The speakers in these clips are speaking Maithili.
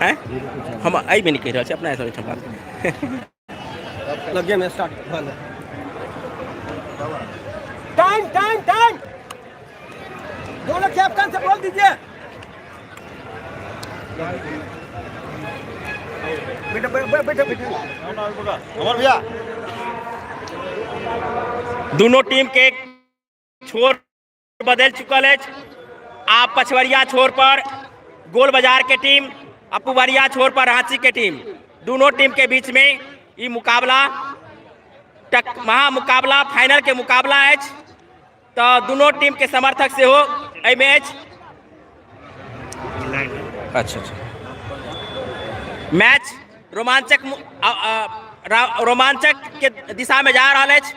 आँय हम एहिमे नहि कहि रहल छी, अपना एहिठाम बात। गेम स्टार्ट भऽ गेल। टाइम टाइम टाइम, दोनों कैप्टन से बोल दीजिए। बेटा बेटा बेटा। अमर भैया। दोनों टीम के छोर बदल चुकल अछि। आब पछवरिया छोर पर गोल बाजार के टीम आ पुवरिया छोर पर रांची के टीम, दोनों टीम के बीच में ई मुकाबला टक महामुकाबला फाइनल के मुकाबला अछि। तऽ दोनों टीम के समर्थक सेहो एहिमे अछि। अच्छा अच्छा, मैच रोमांचक रोमांचक के दिशा में जा रहल अछि।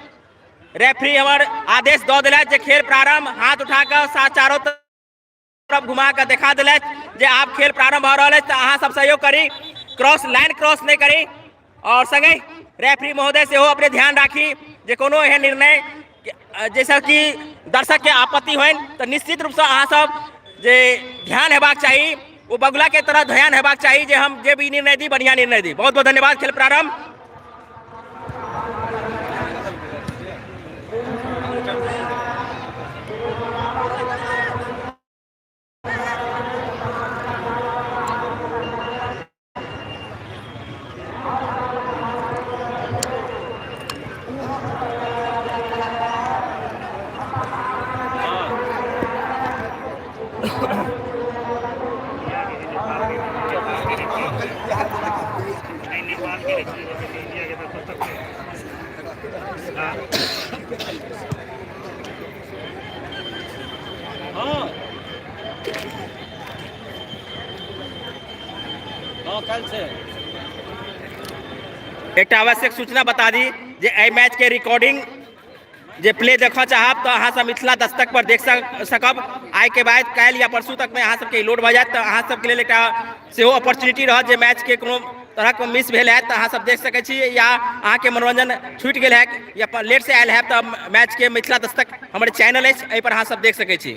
रेफरी हमर आदेश दऽ देलथि जे खेल प्रारंभ। हाथ उठा कऽ चारो तरफ घुमा कऽ देखा देलथि जे आब खेल प्रारंभ भऽ रहल अछि, तऽ अहाँ सब सहयोग करी, क्रॉस लाइन क्रॉस नहि करी। आओर संगहि रेफरी महोदय सेहो अपने ध्यान राखी जे कोनो एहन निर्णय जाहिसँ कि दर्शकके आपत्ति होइन, तऽ निश्चित रूपसँ अहाँ सब जे ध्यान हेबाक चाही, ओ बगुलाके तरह ध्यान हेबाक चाही जे हम जे भी निर्णय दी, बढ़िआँ निर्णय दी। बहुत बहुत धन्यवाद। खेल प्रारंभ। एकटा आवश्यक सूचना बता दी जे एहि मैच के रिकॉर्डिंग जे प्ले देखऽ चाहब तऽ अहाँ सब मिथिला दस्तक पर देख सकब। आइ के बाद काल्हि या परसू तक में अहाँ सबके लोड भऽ जायत, तऽ अहाँ सबके लेल एकटा सेहो अपॉर्चुनिटी रहत जे मैच के कोनो तरहक मिस भेल हैत तऽ अहाँ सब देख सकै छी, या अहाँके मनोरंजन छूटि गेल हैत या लेट से आयल हैत तऽ मैच के मिथिला दस्तक हमर चैनल अछि, एहि पर अहाँ सब देख सकै छी।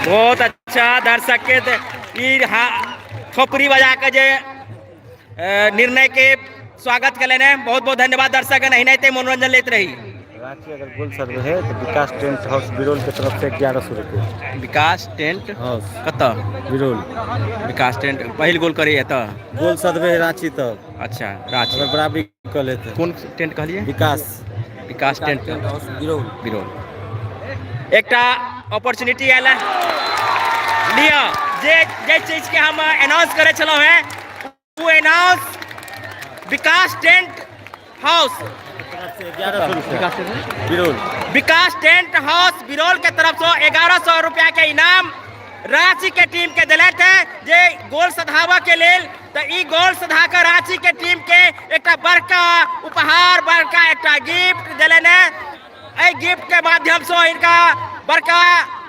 बहुत अच्छा, दर्शक के ई थोपड़ी बजा के जे निर्णय के स्वागत कयलनि हैं। बहुत बहुत धन्यवाद दर्शक, एनाहिते मनोरंजन लेत रही। रांची अगर गोल सर्वे है तो विकास टेंट हाउस बिरोल के तरफ से 1100 रुपये। विकास टेंट हाउस कतऽ? बिरोल। विकास टेंट पहिल गोल करे एतऽ गोल सर्वे है रांची तक। अच्छा, रांची अगर बराबरी कर लेते। कोन टेंट कहलिए? विकास। विकास टेंट हाउस बिरोल। बिरोल। एकटा अपॉर्चुनिटी आयल है, लिअ। जे जे चीज के हम अनाउंस करे छलहुँ हैं ओ अनाउंस विकास टेंट हाउस बिरोल, विकास टेंट हाउस बिरोल के तरफ से 1100 रुपया के इनाम रांची के टीम के दिलथि है जे गोल सधाबऽ के लेल। तऽ ई गोल सधा कऽ रांची के टीम के एकटा बड़का उपहार, बड़का एकटा गिफ्ट देलनि है। एहि गिफ्ट के माध्यम से हिनका बड़का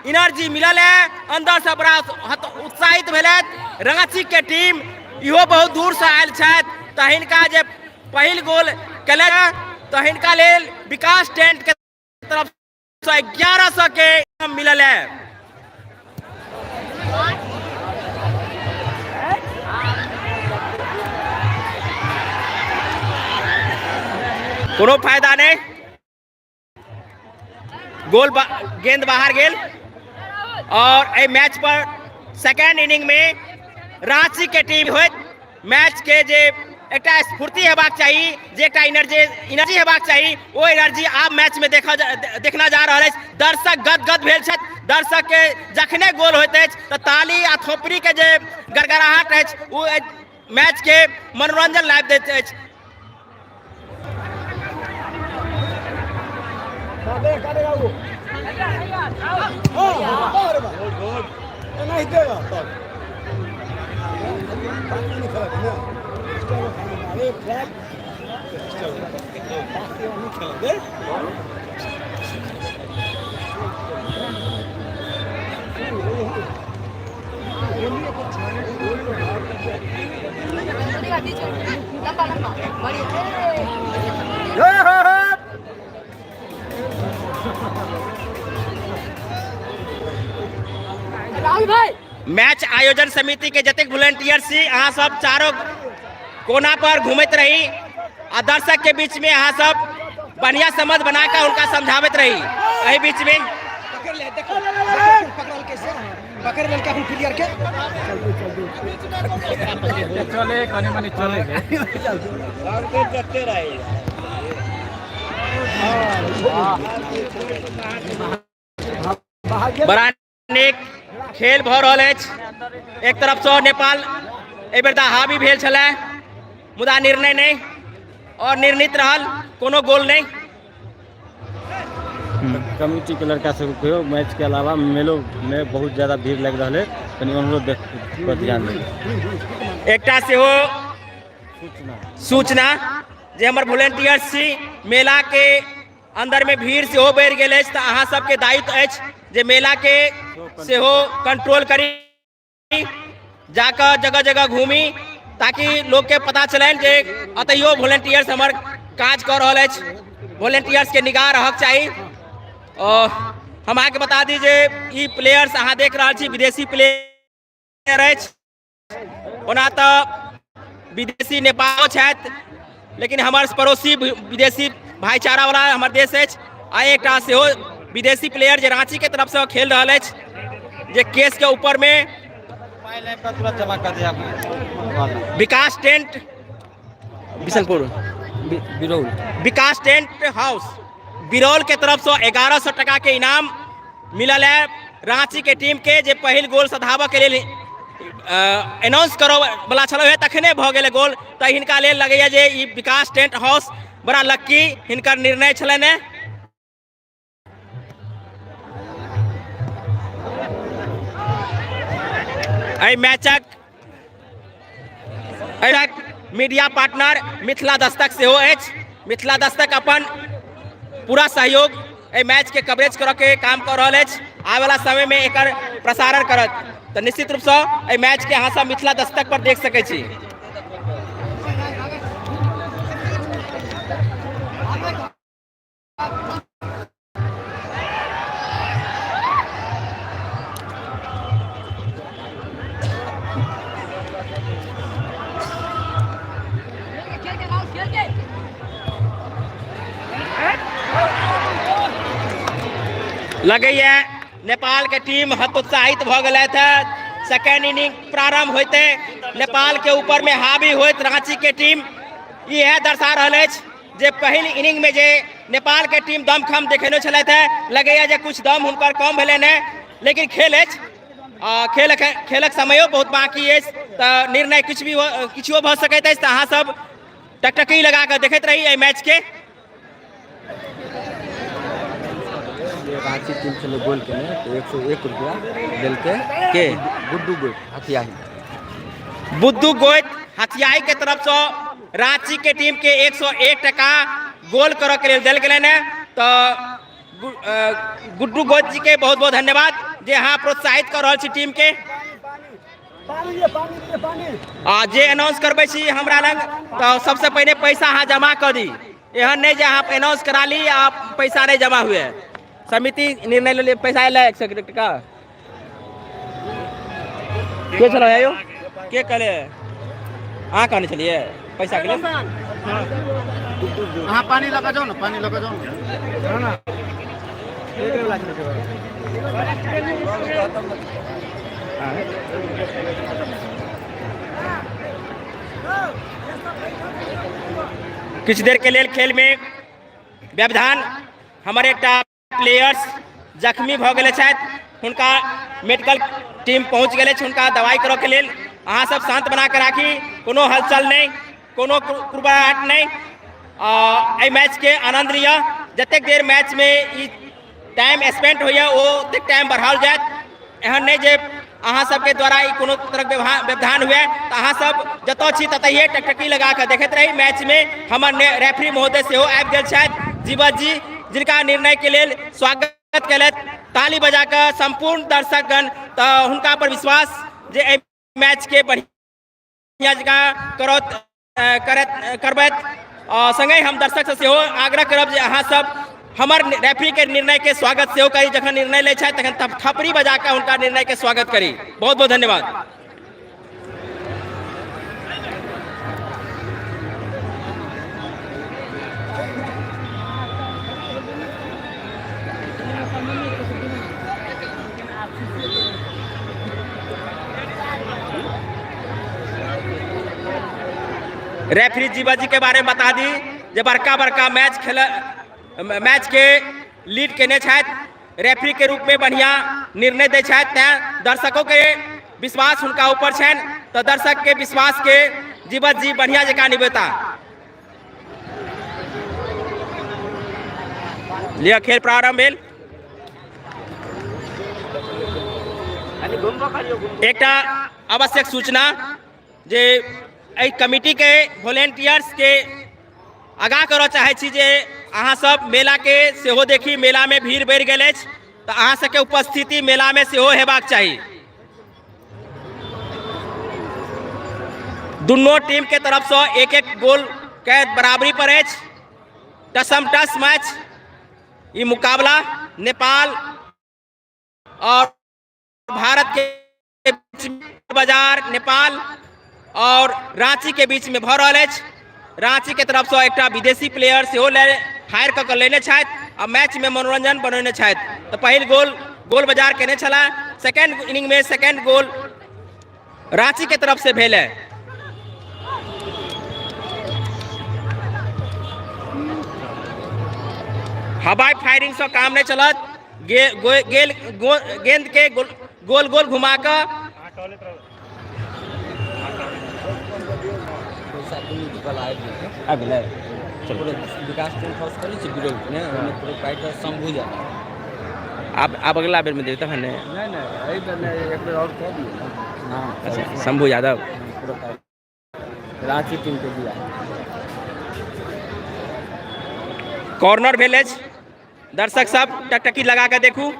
एनर्जी मिलल है, अंदर से बड़ा उत्साहित भेलथि। रांची के टीम इहो बहुत दूर से आयल छथि, तऽ हिनका जे पहिल गोल केलथि तऽ हिनका लेल विकास टेंट के तरफ से 1100 के इनाम मिलल है। कोनो फायदा नहीं, गोल गेंद बाहर गेल। और एहि मैच पर सेकेंड इनिंग में रांची के टीम होइत मैच के जे एकटा स्फूर्ति हेबाक चाही, जे एकटा एनर्जी हेबाक चाही, ओ एनर्जी आब मैच में देखना जा रहल अछि। दर्शक गदगद भेल छथि। दर्शक के जखने गोल होइत अछि तऽ ताली आ थोपड़ी के जे गड़गड़ाहट अछि ओ मैच के मनोरंजन लाबि दैत अछि। मैच आयोजन समिति के जतेक वॉलंटियर छी अहाँ सब चारो कोना पर घूमैत रही आ दर्शक के बीच में अहाँ सब बढ़िया समझ बना के उनका समझाबैत रही। एहि बीच में पकड़ ले, देखो पकड़ल कैसे पकड़ लेलकै अपन प्लेयर के। चले कनी मनी चले। बड़ा नीक खेल भऽ रहल अछि। एक तरफ से नेपाल एहि बेर तऽ हावी भेल छलै, मुदा निर्णय नहि और निर्णित रहल, कोनो गोल नहि। कमिटी के लड़का सबके कहियो मैच के अलावा मेलो में बहुत ज्यादा भीड़ लागि रहल है, कनि उम्हरो देख पर ध्यान दियौ। एकटा सेहो सूचना जे हमर वॉलंटियर्स छी, मेला के अंदर में भीड़ सेहो बढ़ि गेल अछि, तऽ अहाँ सबके दायित्व अछि जे मेला के सेहो कंट्रोल करी, जाकऽ जगह जगह घूमी ताकि लोग के पता चलनि जे अतैयो वॉलंटियर्स हमर काज कऽ रहल अछि। वॉलंटियर्स के निगाह रहक चाही। और हम अहाँके बता दी जे ई प्लेयर्स अहाँ देख रहल छी विदेशी प्लेयर अछि। ओना तऽ विदेशी नेपालो छथि, लेकिन हमर पड़ोसी विदेशी भाईचारा वाला हमर देश अछि। आ एकटा सेहो विदेशी प्लेयर जे रांची के तरफ से खेल रहल अछि, जे केस के ऊपर में Vikas tent Bishanpur Biraul, Vikas tent house Biraul के तरफ से 1100 टका के इनाम मिलल है रांची के टीम के, जे पहिल गोल सधाबऽ के लेल अनाउंस करऽ वाला छल हे तखने भऽ गेलै गोल। तऽ हिनका लेल लगैया जे ई विकास टेंट हाउस बड़ा लक्की हिनकर निर्णय छलनि हेँ। एहि मैचक मीडिया पार्टनर मिथिला दस्तक सेहो अछि। मिथिला दस्तक अपन पूरा सहयोग एहि मैच के कवरेज करऽ के काम कऽ रहल अछि। आबय वाला समय में एकर प्रसारण करत, तऽ निश्चित रूप से एहि मैच के अहाँ सब मिथिला दस्तक पर देख सकै छी। लगैया नेपाल के टीम हतोत्साहित भऽ गेलथि है। सेकेंड इनिंग प्रारंभ होते नेपाल के ऊपर में हावी होइत रांची के टीम इएह दर्शा रहल अछि जे पहिल इनिंग में जे नेपाल के टीम दमखम देखेने छलथि है, लगैया जे कुछ दम हुनकर कम भेलनि है, लेकिन खेल अछि, खेलक समयो बहुत बाकी अछि, तऽ निर्णय किछु भी किछुओ भऽ सकैत अछि। तऽ अहाँ सब टकटकी लगा कऽ देखैत रही एहि मैच के। रांची टीम छलै गोल केने तऽ 101 रुपया देलकै के गुड्डू गोइत हथियाही। बुद्धू गोइत हथियाही के तरफ से रांची के टीम के 101 टका गोल करऽ के लेल देल गेलनि है। तऽ गुड्डू गोइत जी के बहुत बहुत धन्यवाद जे अहाँ प्रोत्साहित कऽ रहल छी टीम के। आ जे अनाउंस करबै छी हमरा लग तऽ सबसे पहिने पैसा अहाँ जमा कऽ दी, एहन नहि जे अहाँ अनाउंस करा ली आ पैसा नहि जमा हुए। समिति निर्णय लेलियै, पैसा एलै 101 टका। के छलै यौ, के कहले अहाँ कहने छलियै पैसा के लेल? अहाँ पानी लऽ कऽ जाउ ने, पानी लऽ कऽ जाउ ने। किछु देर के लेल खेल में व्यवधान, हमर एकटा प्लेयर्स जख्मी भऽ गेल छथि, हुनका मेडिकल टीम पहुँच गेल अछि हुनका दवाइ करऽ के लेल। अहाँ सब शांत बना के राखी, कोनो हलचल नहि, कोनो कुड़बड़ाहट नहि। एहि मैच के आनंद लिअ। जतेक देर मैच में ई टाइम स्पेंड होइए ओ ओतेक टाइम बढ़ाओल जायत, एहन नहि जे अहाँ सबके द्वारा ई कोनो तरहक व्यवधान हुए तऽ अहाँ सब जतऽ छी ततहिए टकटकी लगा कऽ देखैत रही। मैच में हमर रेफरी महोदय सेहो आबि गेल छथि, जीवत जी, जिनका निर्णय के लेल स्वागत केलथि ताली बजा कऽ संपूर्ण दर्शकगण। तऽ हुनका पर विश्वास जे एहि मैच के बढ़िया जकाँ करत करत करबैत। संगहि हम दर्शक से सेहो आग्रह करब जे अहाँ सब हमर रेफरी के निर्णय के स्वागत सेहो करी। जखन निर्णय लै छथि तखन थपड़ी बजा कऽ हुनका निर्णय के स्वागत करी। बहुत बहुत धन्यवाद। रेफरी जीवा जी के बारे में बता दी जे बड़का बड़का मैच खेल मैच के लीड केने छथि, रेफरी के रूप में बढ़िया निर्णय दै छथि, तैं दर्शकों के विश्वास हुनका ऊपर छनि, तऽ दर्शक के विश्वास के जीवत जी बढ़िया जकाँ निभेता। लिअ, खेल प्रारंभ भेल। एकटा आवश्यक सूचना जे एहि कमिटी के वॉलेंटियर्स के आगाह करऽ चाहै छी जे अहाँ सब मेला के सेहो देखी। मेला में भीड़ बढ़ि गेल अछि तऽ अहाँ सबके उपस्थिति मेला में सेहो हेबाक चाही। दुनू टीम के तरफ से एक एक गोल के बराबरी पर अछि। टसम टस मैच ई मुकाबला नेपाल और भारत के बीच बाजार नेपाल और रांची के बीच में भऽ रहल अछि। रांची के तरफ से एकटा विदेशी प्लेयर सेहो हायर कऽ के लेने छथि आ मैच में मनोरंजन बनौने छथि। तऽ पहिल गोल गोल बाजार केने छलाह, सेकेंड इनिंग में सेकेंड गोल रांची के तरफ से भेल है। हवाई फायरिंग से काम नहीं चलत, गेंद के गोल गोल घुमा कऽ आबि गेलै। विकास टेंट हाउस करै छी बिरौल ने, ओहिमे प्रोप्राइटर शंभू यादव। आब अगला बेर में देब तखन ने। नहि नहि, एहि बेर नहि, एक बेर आओर कऽ दियौ ने। हँ। अच्छा, शंभू यादव रांची टीम के दिया। कॉर्नर भेल अछि। दर्शक सब टकटकी लगा के देखू।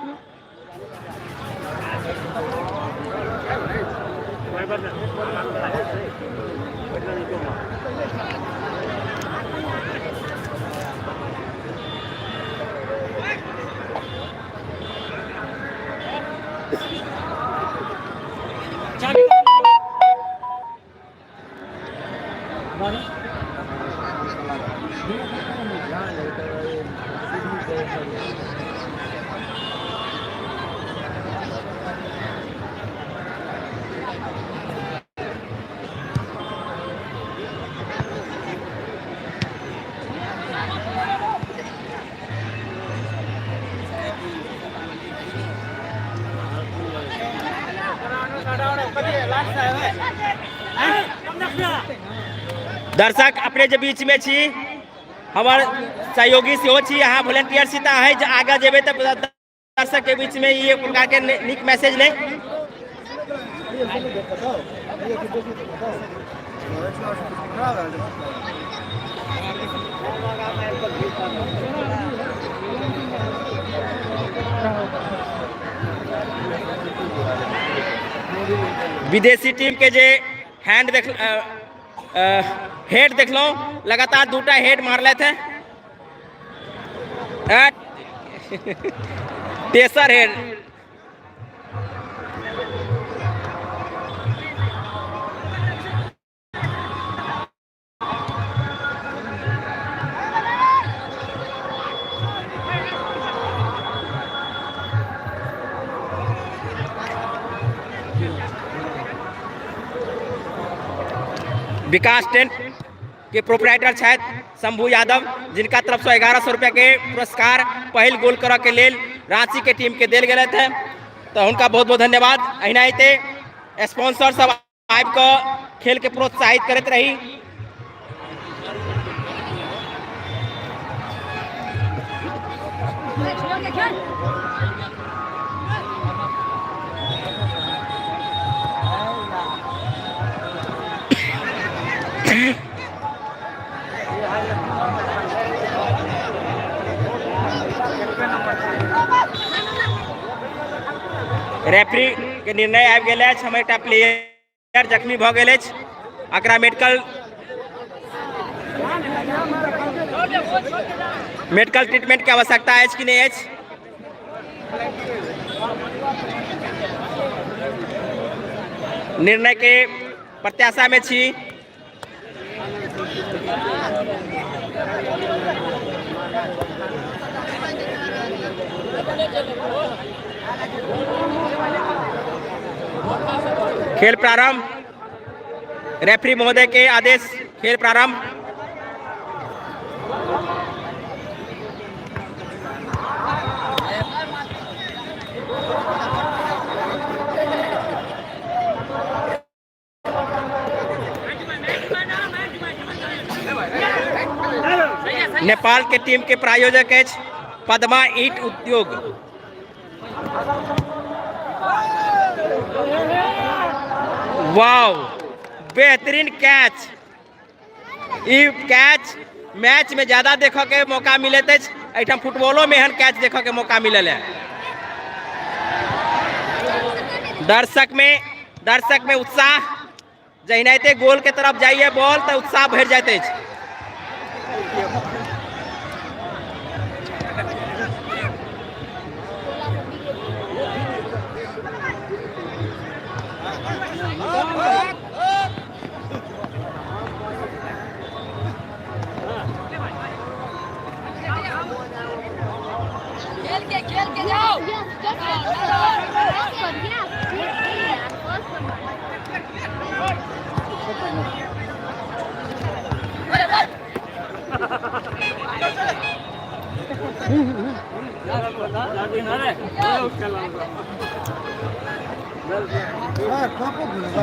दर्शक अपने जे बीच में छी, हमर सहयोगी सेहो छी, अहाँ वॉलेंटियर छी, तऽ अहाँ जे आगाँ जेबै तऽ दर्शक के बीच में ई एक प्रकार के नीक मैसेज नहि। विदेशी टीम के जे हैंड देख हेड देखलहुँ, लगातार दूटा हेड मारलथि हैं, तेसर हेड। विकास टेंट के प्रोपराइटर छथि शंभू यादव, जिनका तरफ से 1100 रुपया के पुरस्कार पहिल गोल करऽ के लेल रांची के टीम के देल गेल है, तऽ हुनका बहुत बहुत धन्यवाद। एनाहिते स्पॉन्सर सब आबि कऽ खेल के प्रोत्साहित करैत रही। रेफरी के निर्णय आबि गेल अछि। हमर एकटा प्लेयर जख्मी भऽ गेल अछि, एकरा मेडिकल मेडिकल ट्रीटमेंट के आवश्यकता अछि कि नहि अछि। निर्णय के प्रत्याशा में छी। खेल प्रारंभ, रेफरी महोदय के आदेश, खेल प्रारंभ। नेपाल के टीम के प्रायोजक अछि पद्मा ईट उद्योग। वाव, बेहतरीन कैच। ई कैच मैच में ज्यादा देखऽ के मौका मिलैत अछि, एहिठाम फुटबॉलो में एहन कैच देखऽ के मौका मिलल है। दर्शक में उत्साह, जहिनाते गोल के तरफ जाइए बॉल तो उत्साह भरि जाइत अछि। खेल के जाओ।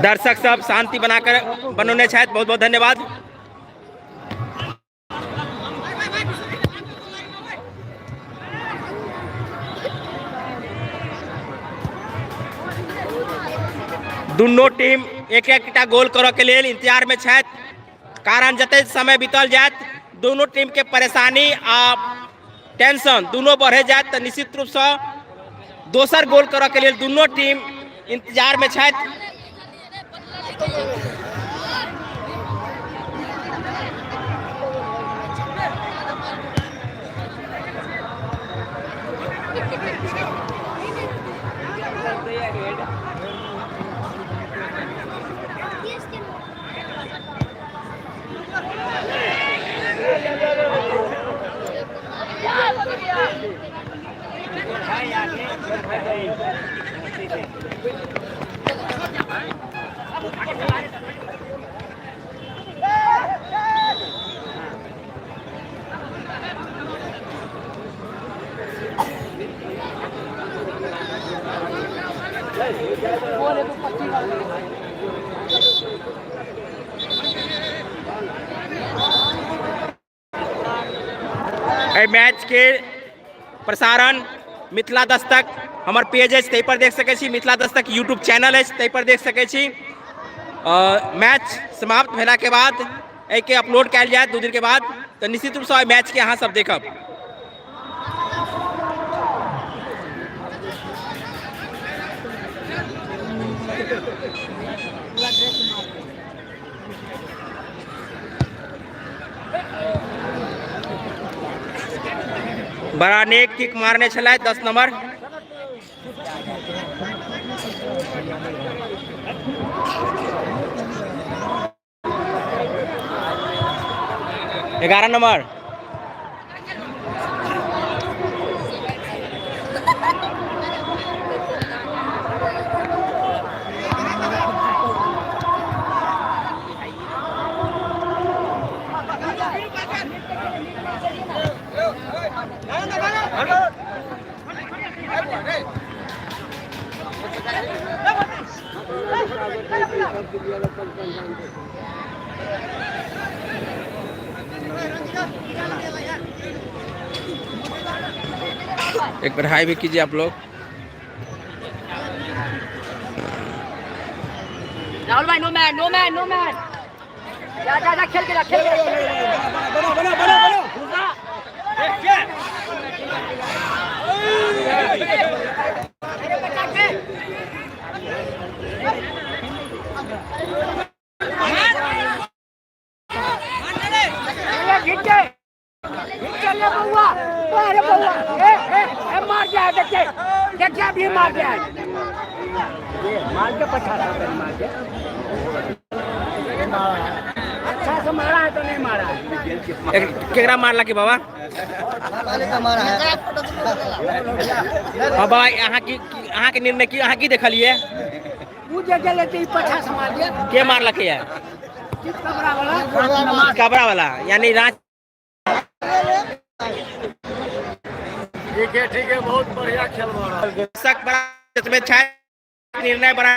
दर्शक सब शांति बनाकर बनौने छथि, बहुत बहुत धन्यवाद। दुनू टीम एक एकटा गोल करऽ के लेल इंतजार में छथि, कारण जते समय बीतल जायत दुनू टीम के परेशानी आ टेंशन दुनू बढ़े जायत, तऽ निश्चित रूप से दोसर गोल करऽ के लेल दुनू टीम इंतजार में छथि। एहि मैच के प्रसारण मिथिला दस्तक हमर पेज अछि ताहि पर देख सकै छी, मिथिला दस्तक यूट्यूब चैनल अछि ताहि पर देख सकै छी। मैच समाप्त भेला के बाद एहिके अपलोड कयल जायत 2 दिन के बाद, तऽ निश्चित रूपसँ एहि मैच के अहाँ सब देखब। बड़ा नेक किक मारने छलथि 10 नंबर। 11 नंबर। एक बार हाई भी कीजिए आप लोग। राहुल भाई, no man, no man, no man. जा जा जा खेल के जा खेल के बना बना बना बना। चल बउआ, अरे बउआ, ए ए ए मार दिया, देखिए देखिए अभी मार दिया, मार के पछा मार के अच्छा से मारा है तो नहीं मारा है। केकरा मारला के बाबा? हाँ बाबा, अहाँ की अहाँ के निर्णय की अहाँ की देखलिए? उ जे गेलै तऽ ई पछा से मार दिया। के मारलक है? कबरा वाला। कबरा वाला यानी रांची। ठीक है ठीक है, बहुत बढ़िया खेल रहा है। दर्शक बड़ा में छाया निर्णय बड़ा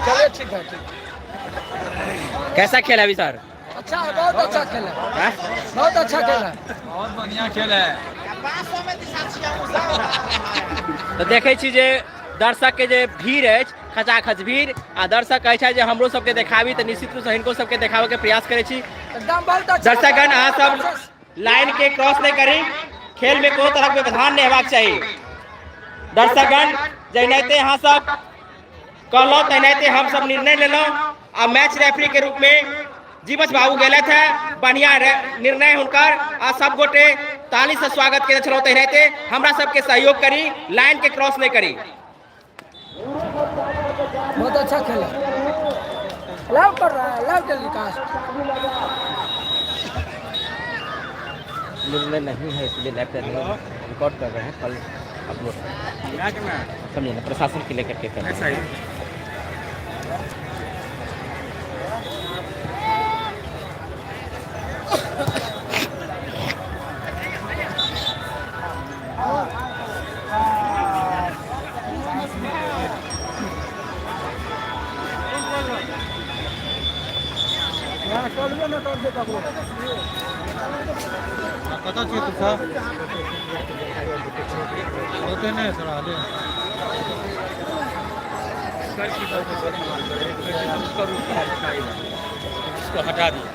चलिए ठीक है ठीक। कैसा खेल है अभी सर? अच्छा है, बहुत अच्छा खेल है। हाँ? बहुत अच्छा खेल है। बहुत बढ़िया खेल है। तो देखै छी जे दर्शक के जे भीड़ अछि, खचाखच भीड़, आ दर्शक कहै छै जे हमरो सबके देखाबी, तऽ निश्चित रूपसँ हिनको सबके देखाबऽ के प्रयास करै छी। एकदम बहुत अच्छा। दर्शकगण अहाँ सब लाइन के क्रॉस नहीं करी, खेल में कोनो तरह के व्यवधान नहीं हेबाक चाही। दर्शकगण जनाते अहाँ सब कहलहुँ तेनाहिते हम सब निर्णय लेलहुँ आ मैच रेफरी के रूप में जीवछ बाबू गेलथि है, बढ़िया निर्णय हुनकर आ सब गोटे ताली से स्वागत केने छलहुँ। तेनाहिते हमरा सबके सहयोग करी, लाइन के क्रॉस नहीं करी। बहुत अच्छा खेल है, लाइव कर रहा है, लाइव टेलीकास्ट। निर्णय नहीं है इसलिए लाइव रिकॉर्ड कर रहे हैं, कल अपलोड समझे ना, प्रशासन के लेकर के कर रहे हैं। कतऽ छियै तू सब? ओते नहि सर आले। इसको हटा दिया।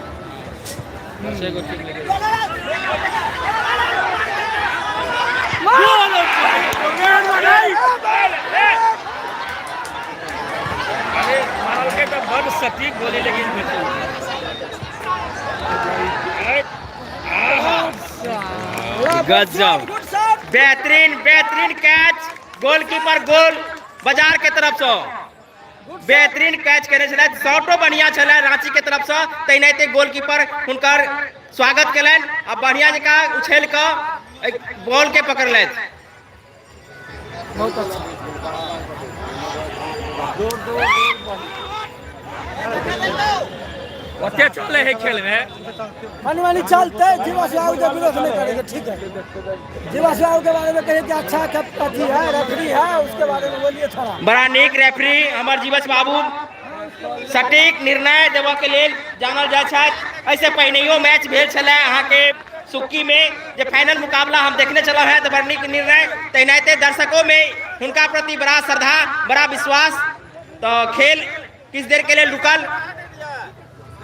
अरे मारलकै तऽ बड सटीक गोली लेकिन गजब, बेहतरीन बेहतरीन कैच, गोलकीपर गोल बाजार के तरफ से बेहतरीन कैच केने छलथि, शॉटो बढ़िया छलै रांची के तरफ से, तेनाहिते गोलकीपर हुनकर स्वागत केलनि आ बढ़िया जकाँ उछलि कऽ बॉल के पकड़लथि। बहुत अच्छा। ओते चले है खेल में। मनी मनी चलते जीवास बाबू के विरोध नहीं करेंगे, ठीक है। जीवास बाबू के बारे में कहिए कि अच्छा अथी है, रेफरी है, उसके बारे में बोलिए थोड़ा। बड़ा नीक रेफरी हमर जीवछ बाबू सटीक निर्णय देबऽ के लेल जानल जाइ छथि। एहिसँ पहिनहियो मैच भेल छलै अहाँके सुक्की में, जे फाइनल मुकाबला हम देखने छलहुँ हेँ, तऽ बड़ नीक निर्णय। तेनाहिते दर्शकों में हुनका प्रति बड़ा श्रद्धा, बड़ा विश्वास। तऽ खेल किछु देर के लेल रुकल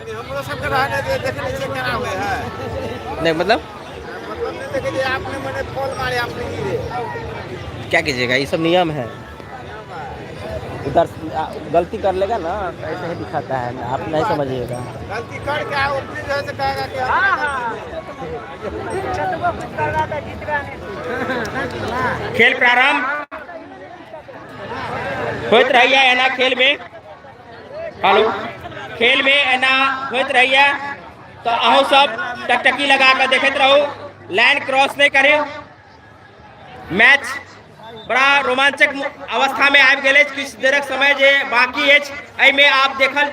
हमरो सबके रहने दे, देख लै छियै केना होइ है। नहीं मतलब मतलब नहीं देखे जे आपने मने फॉल मारे आपने गिरे। क्या कीजिएगा, ये सब नियम है। उधर गलती कर लेगा ना तो ऐसे ही दिखाता है ना, आप नहीं समझिएगा। गलती करके आओ अपने जो है से कहेगा कि खेल प्रारंभ होइत रहैया एना खेल में, हेलो खेल में एना होइत रहैया, तो अहूँ सब टकटकी लगा कऽ देखैत रहू, लाइन क्रॉस नहीं करी। मैच बड़ा रोमांचक अवस्था में आबि गेल अछि, किछु देरक समय जे बाकी अछि एहिमे आप देखल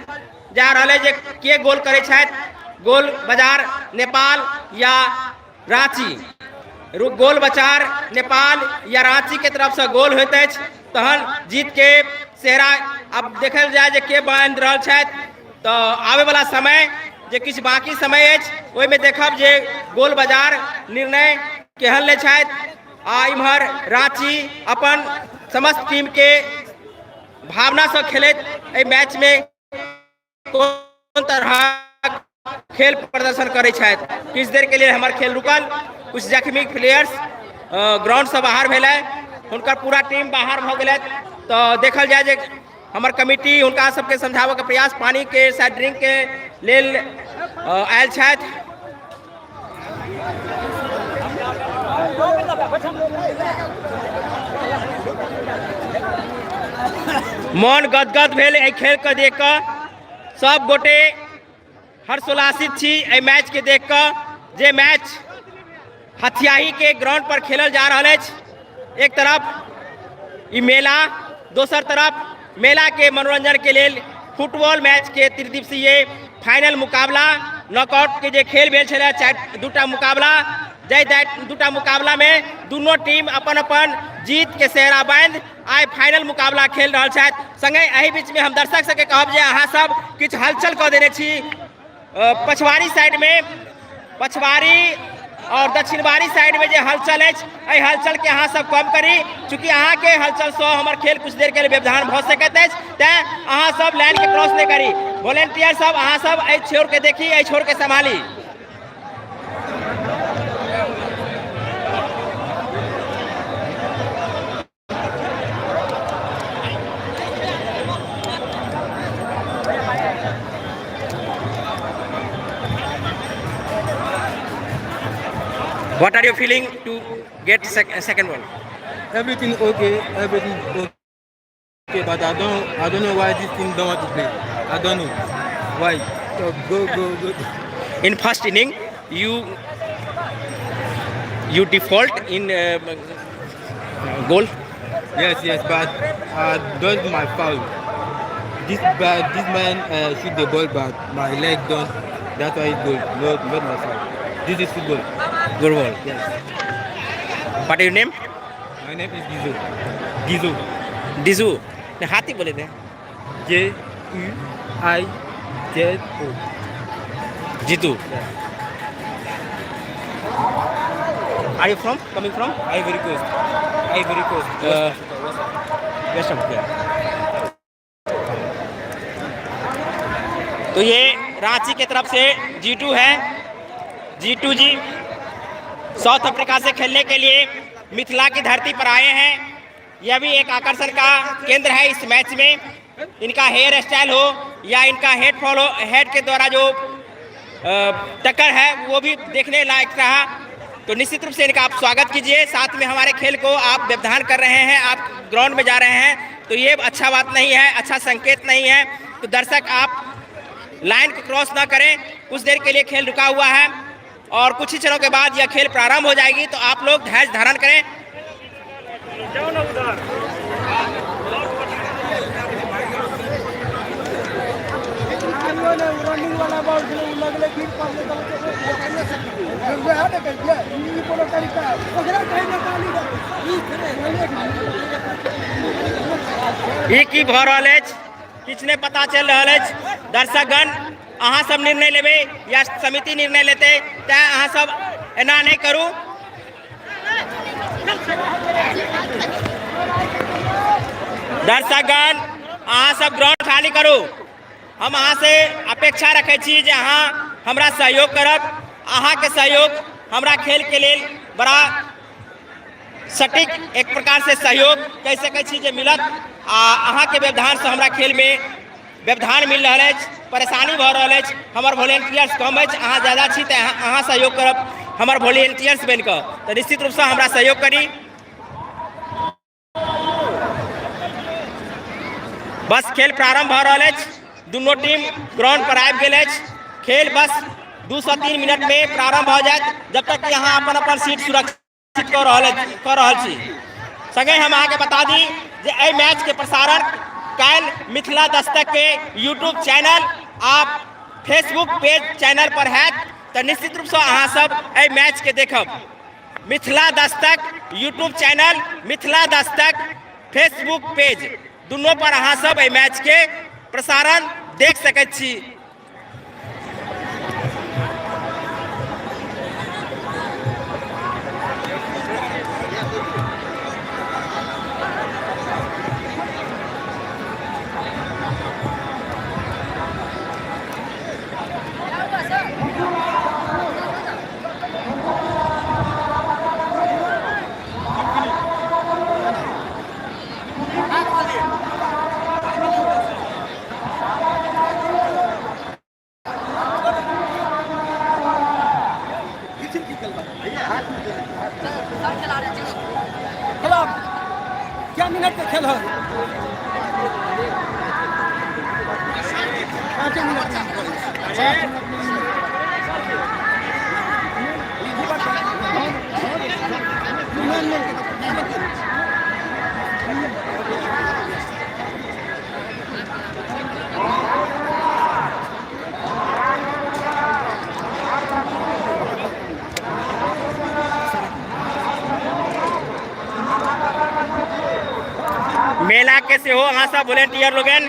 जा रहल अछि जे के गोल करै छथि, गोल बाजार नेपाल या रांची। गोल बचार नेपाल या रांची के तरफ से गोल होइत अछि तहन जीत के सेहरा अब देखल जाय जे के बांधि रहल छथि। तऽ आबैवला समय जे किछु बाँकी समय अछि ओहिमे देखब जे गोल बाजार निर्णय केहन लै छथि आ इम्हर राँची अपन समस्त टीमके भावनासँ खेलैत एहि मैचमे कोन तरहक खेल प्रदर्शन करै छथि। किछु देरके लेल हमर खेल रुकल, किछु जख्मी प्लेयर्स ग्राउंडसँ बाहर भेलै, हुनकर पूरा टीम बाहर भऽ गेलथि। तऽ देखल जाय जे हमर कमिटी हुनका सबके समझाबऽके प्रयास, पानिके शायद ड्रिंकके लेल आयल छथि। मन गदगद भेल एहि खेलके देख कऽ, सब गोटे हर्षोल्लासित छी एहि मैचके देख कऽ, जे मैच हथियाही के ग्राउंड पर खेलल जा रहल अछि। एक तरफ ई मेला, दोसर तरफ मेला के मनोरंजन के लेल फुटबॉल मैच के त्रिदिवसीय फाइनल मुकाबला, नॉकआउट के जे खेल भेल छलै चारि दूटा मुकाबला, जाहि दूटा मुकाबला में दुनू टीम अपन अपन जीत के सेहरा बांधि आइ फाइनल मुकाबला खेल रहल छथि। संगहि एहि बीच में हम दर्शक सबके कहब जे अहाँ सब किछु हलचल कऽ देने छी पछवारी साइड में, पछवारी और दक्षिणवारी साइड में जे हलचल अछि एहि हलचल के अहाँ सब कम करी, चूँकि अहाँ के हलचल से हमर खेल कुछ देर के लिए व्यवधान भऽ सकैत अछि, तैं अहाँ सब लाइन के क्रॉस नहीं करी। वॉलेंटियर सब अहाँ सब एहि छोर के देखी, एहि छोर के संभाली। What are you feeling to get second one? Everything okay, everything okay, but I don't know why this team don't want to play. I don't know why. So go, go, go. In first inning, you default in goal. Yes, yes, but I dodged my foul. This but this man shoot the ball, but my leg don't. That's why it goal. Not, not my foul. This is football. Good ball. Yes. What is your name? My name is Gizo. Gizo. Dizu. नहीं, हाथी बोले थे। J U I Z O. Jitu. Are you from? Coming from? Ivory Coast. Ivory Coast. West Africa. तो ये रांची के तरफ से जीटू है। जीटू जी साउथ अफ्रीका से खेलने के लिए मिथिला की धरती पर आए हैं। यह भी एक आकर्षण का केंद्र है इस मैच में। इनका हेयर स्टाइल हो या इनका हेड फॉल हो, हेड के द्वारा जो टक्कर है वो भी देखने लायक रहा। तो निश्चित रूप से इनका आप स्वागत कीजिए। साथ में हमारे खेल को आप व्यवधान कर रहे हैं, आप ग्राउंड में जा रहे हैं, तो ये अच्छा बात नहीं है, अच्छा संकेत नहीं है। तो दर्शक आप लाइन को क्रॉस ना करें। कुछ देर के लिए खेल रुका हुआ है और कुछ ही क्षणों के बाद यह खेल प्रारंभ हो जाएगी, तो आप लोग धैर्य धारण करें। ई की भऽ रहल अछि किछु नहि पता चलि रहल अछि। दर्शकगण अहाँ सब निर्णय लेबै या समिति निर्णय लेतै, तैं अहाँ सब एना नहि करू। दर्शकगण अहाँ सब ग्राउंड खाली करू। हम अहाँ से अपेक्षा रखै छी जे अहाँ हमरा सहयोग करब। अहाँके सहयोग हमरा खेल के लेल बड़ा सटीक एक प्रकार से सहयोग कहि सकै छी जे मिलत। आ अहाँके व्यवधान से हमरा खेल में व्यवधान मिल रहल अछि, परेशानी भऽ रहल अछि। हमर वॉलेंटियर्स कम अछि, अहाँ ज्यादा छी, तऽ अहाँ सहयोग करब हमर वॉलेंटियर्स बनि कऽ, तऽ निश्चित रूपसँ हमरा सहयोग करी। बस खेल प्रारंभ भऽ रहल अछि। दुनू टीम ग्राउंड पर आबि गेल अछि। खेल बस 2 से 3 मिनट में प्रारंभ भऽ जायत, जब तक कि अहाँ अपन अपन सीट सुरक्षित कऽ रहल छी। संगहि हम अहाँके बता दी जे एहि मैच के प्रसारण काल्हि मिथिला दस्तक के यूट्यूब चैनल आ फेसबुक पेज चैनल पर हैत, तऽ निश्चित रूपसँ अहाँ सब एहि मैच के देखब। Mithila Dastak YouTube channel, Mithila Dastak Facebook page दुनू पर अहाँ सब एहि मैच के प्रसारण देख सकैत छी। क्या मिनट के खेल है? मेला के सेहो अहाँ सब वॉलेंटियर लोगन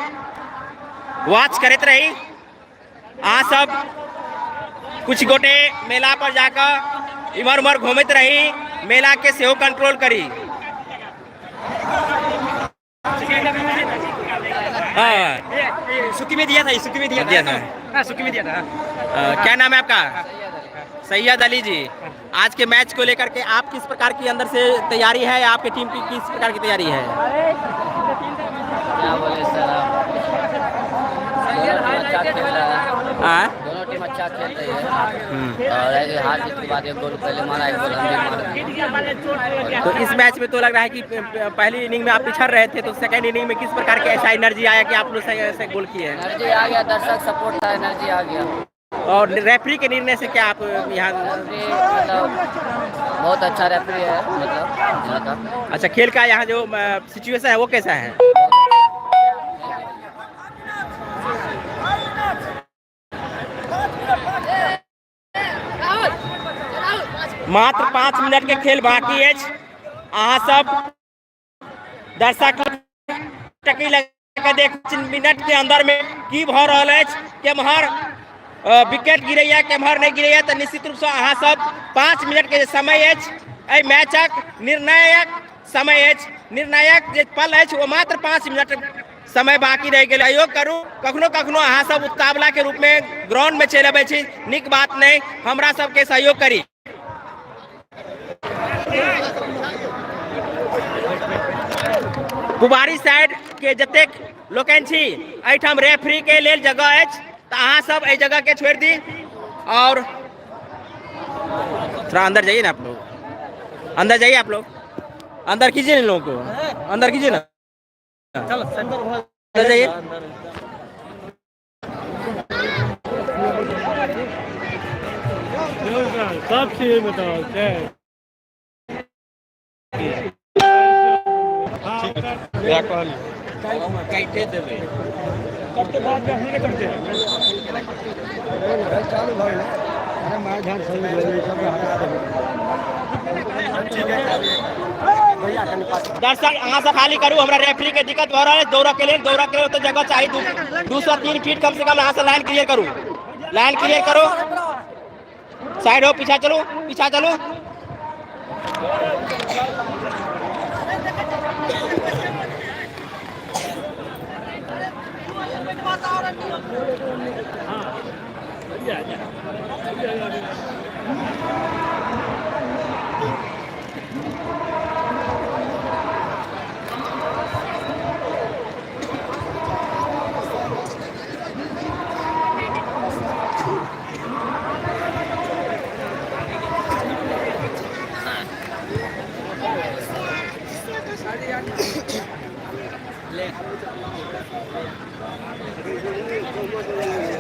वॉच करैत रही। अहाँ सब कुछ गोटे मेला पर जाकर इम्हर उम्हर घूमैत रही, मेला के सेहो कंट्रोल करी। हाँ। सुखी में दिया था, सुखी में दिया दिया था। हाँ, सुखी में दिया था। क्या नाम है आपका? सैयद अली जी। आज के मैच को लेकर के आप किस प्रकार की अंदर से तैयारी है, आपकी टीम की किस प्रकार की तैयारी है? क्या बोले सर आप, दोनों टीम अच्छा खेल रहा है। हाँ? दोनों टीम अच्छा खेल रही है और एक हार जीत के बाद एक गोल पहले मारा, एक गोल हम भी मारा। तो इस मैच में तो लग रहा है कि पहली इनिंग में आप पिछड़ रहे थे, तो सेकंड इनिंग में किस प्रकार की ऐसा एनर्जी आया कि आप लोग ऐसे गोल किए हैं? एनर्जी आ गया, दर्शक सपोर्ट था, एनर्जी आ गया। और रेफरी के निर्णय से क्या आप यहाँ? रेफरी मतलब बहुत अच्छा रेफरी है, मतलब यहाँ का। अच्छा, खेल का यहाँ जो सिचुएशन है वो कैसा है? मात्र 5 मिनट के खेल बाकी अछि। अहाँ सब दर्शक टकी लगा देख मिनट के अंदर में की भऽ रहल अछि, केम्हर विकेट गिरैया केम्हर नहीं गिरैया। तऽ निश्चित रूप से अहाँ सब 5 मिनट के समय अछि, एहि मैचक निर्णायक समय अछि, निर्णायक जे पल अछि ओ मात्र 5 मिनट समय बाकी रहि गेल। सहयोग करू, कखनो कखनो अहाँ सब उतावला के रूप में ग्राउंड में चलि अबै छी, नीक बात नहीं, हमरा सबके सहयोग करी। पुबारी साइड के जतेक लोकनि छी एहिठाम रेफरी के लेल जगह अछि, तऽ अहाँ सब एहि जगह के छोड़ि दी और थोड़ा अंदर जाइए ना आप लोग, अंदर जाइए आप लोग, अंदर कीजिए ना लोगों को, अंदर कीजिए ना, अंदर जाइए। सब चीज बताओ छै। दर्शक अहाँ सब खाली करू, हमरा रेफरी के दिक्कत भऽ रहल अछि। दौड़ऽ के लेल, दौड़ऽ के लेल ओतऽ जगह चाही, 2 से 3 फीट कम से कम। अहाँ सब लाइन क्लियर करू, लाइन क्लियर करू, साइड हो, पीछा चलू, पीछा चलू।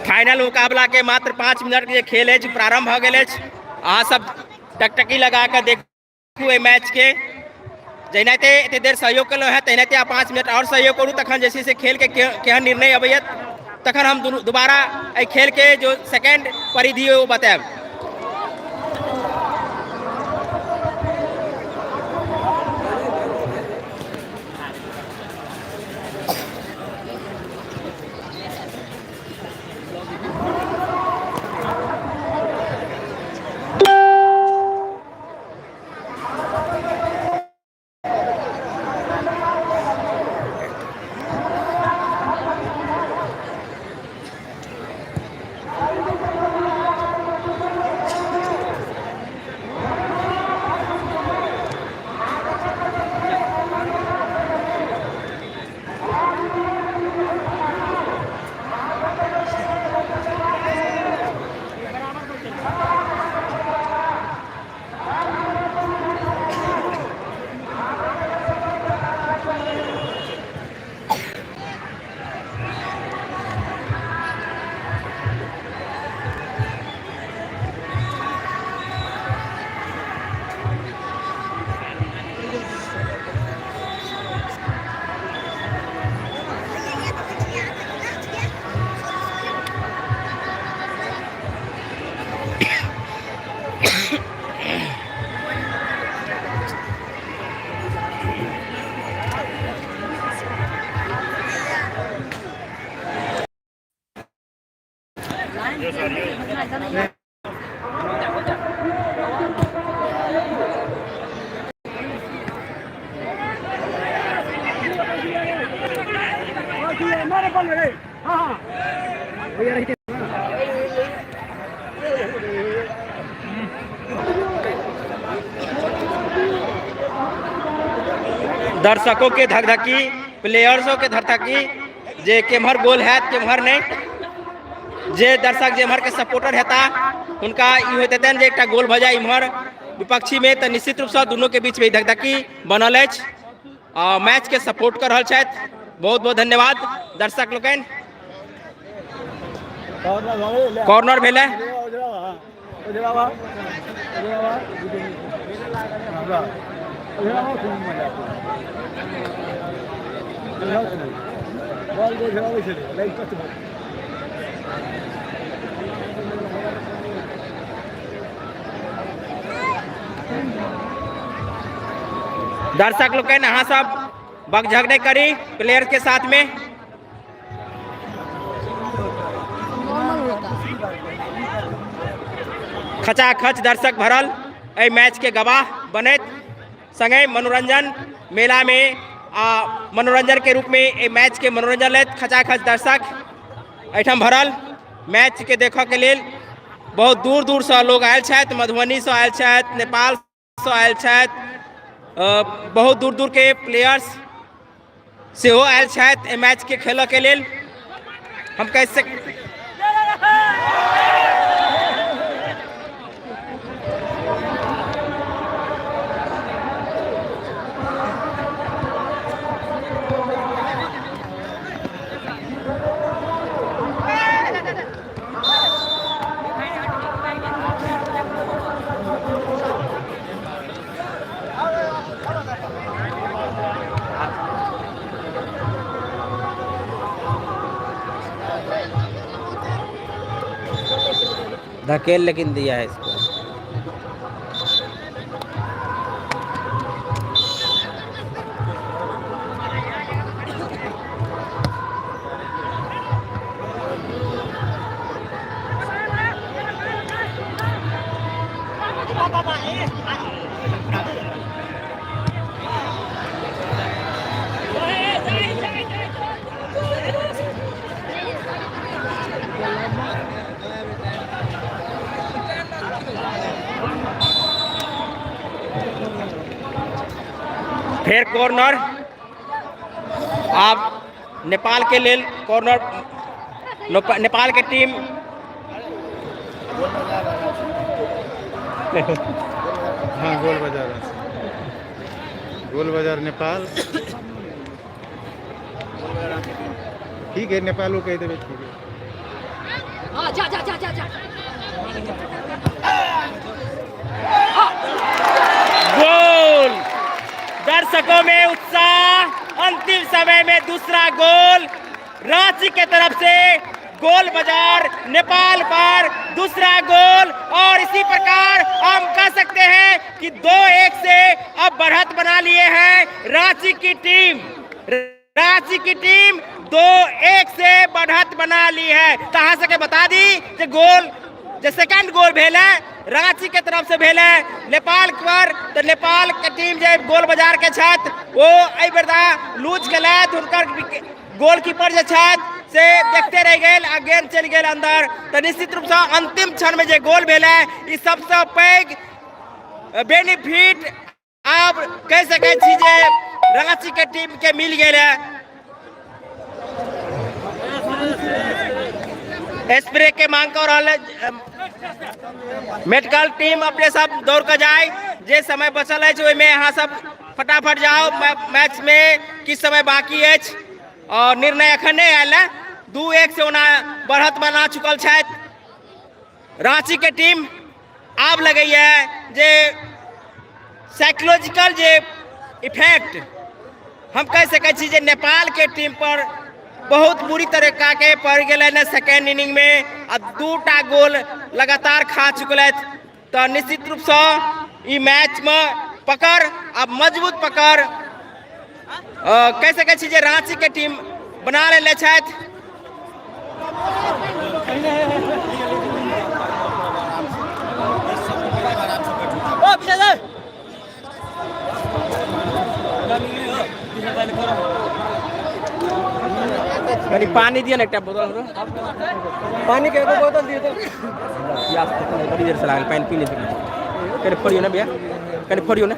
फाइनल मुकाबला के मात्र 5 मिनट के खेल अछि प्रारंभ भऽ गेल अछि। अहाँ सब टकटकी लगा कऽ देखू एहि मैच के। जहिनाते एते देर सहयोग केलहुँ हेँ तहिनाते आब 5 मिनट आओर सहयोग करू, तखन जे छै से खेल के केहन निर्णय अबैया तखन हम दोबारा एहि खेल के जो सेकेंड परिधि ओ बतायब। दर्शकों के धकधकी, प्लेयर्सों के धकधकी जे केम्हर गोल हैत केम्हर नहीं। जे दर्शक जे एम्हर के सपोर्टर हेता हुनका ई होइत हेतनि जे एकटा गोल भऽ जाय इम्हर विपक्षी में, तऽ निश्चित रूपसँ दुनू के बीच में ई धकधकी बनल अछि। आ मैच के सपोर्ट कर रहल छथि, बहुत बहुत धन्यवाद दर्शक लोकनि। कॉर्नर भेलै। दर्शक लोकनि अहाँ सब बकझक नहीं करी प्लेयर के साथ में। खचाखच दर्शक भरल एहि मैच के गवाह बनैत संगे मनोरंजन मेला में आ मनोरंजन के रूप में एहि मैच के मनोरंजन लैत खचाखच दर्शक एहिठाम भरल मैच के देखऽ के लेल बहुत दूर दूर से लोग आयल छथि। मधुबनी से आयल छथि, नेपाल से आयल छथि, बहुत दूर दूर के प्लेयर्स सेहो आयल छथि एहि मैच के खेलऽ के लेल। हम कहि सक धकेल लेकिन दिया है इसको। फेर कॉर्नर, आब नेपाल के लेल कॉर्नर, नेपाल के टीम। हाँ, गोल बाजार, गोल बाजार नेपाल। ठीक है, नेपालो कह देबै, ठीक है। हाँ, जा जा जा जा जा। गोल! दर्शकों में उत्साह, अंतिम समय में दूसरा गोल रांची के तरफ से, गोल बाजार नेपाल पर दूसरा गोल। और इसी प्रकार हम कह सकते हैं कि 2-1 से अब बढ़त बना लिए हैं रांची की टीम। रांची की टीम 2-1 से बढ़त बना ली है। तो अहाँ सबके बता दी जे गोल जे सेकंड गोल भेल है रांची के तरफ से भेल है नेपाल पर, तो नेपाल के टीम जे गोल बाजार के छथि ओ एहि बेर लूज केलथि, हुनकर गोलकीपर जे छथि से देखते रहि गेल आ गेंद चलि गेल अंदर। तो निश्चित रूप से अंतिम क्षण में जे गोल भेल है ई सबसे पैघ बेनिफिट आब कहि सकै छी जे रांची के टीम के मिल गेल है। स्प्रे के मांग कर रहल है मेडिकल टीम, अपने सब दौड़ के जाए, जे समय बचल अछि ओहिमे अहाँ सब फटाफट जाओ। मैच में किछु समय बाकी अछि और निर्णय एखन नहि आयल है। 2-1 से ओना बढ़त बना चुकल छथि रांची के टीम। आब लगैए जे साइकोलॉजिकल जे इफेक्ट हम कहि सकै छी जे नेपाल के टीम पर बहुत बुरी तरीका के पड़ि गेलै ने सेकेंड इनिंग में, आ 2टा गोल लगातार खा चुकलथि। तऽ निश्चित रूपसँ ई मैचमे पकड़ आ मजबूत पकड़ कहि सकै छी जे रांची के टीम बना लेने छथि। कनी पानी दियो ने एकटा बोतल हमरो। पानी के एगो बोतल दियो तो। प्यास तऽ बड़ी देर से लागल, पानि पी नहि सकै छी। कनि फोड़ियौ ने भैया, कनि फोड़ियौ ने।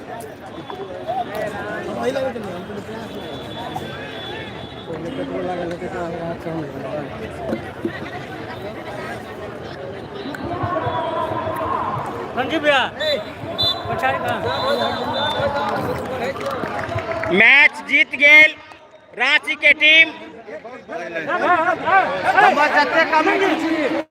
मैच जीत गेल रांची के टीम। हमर जते कमी छी।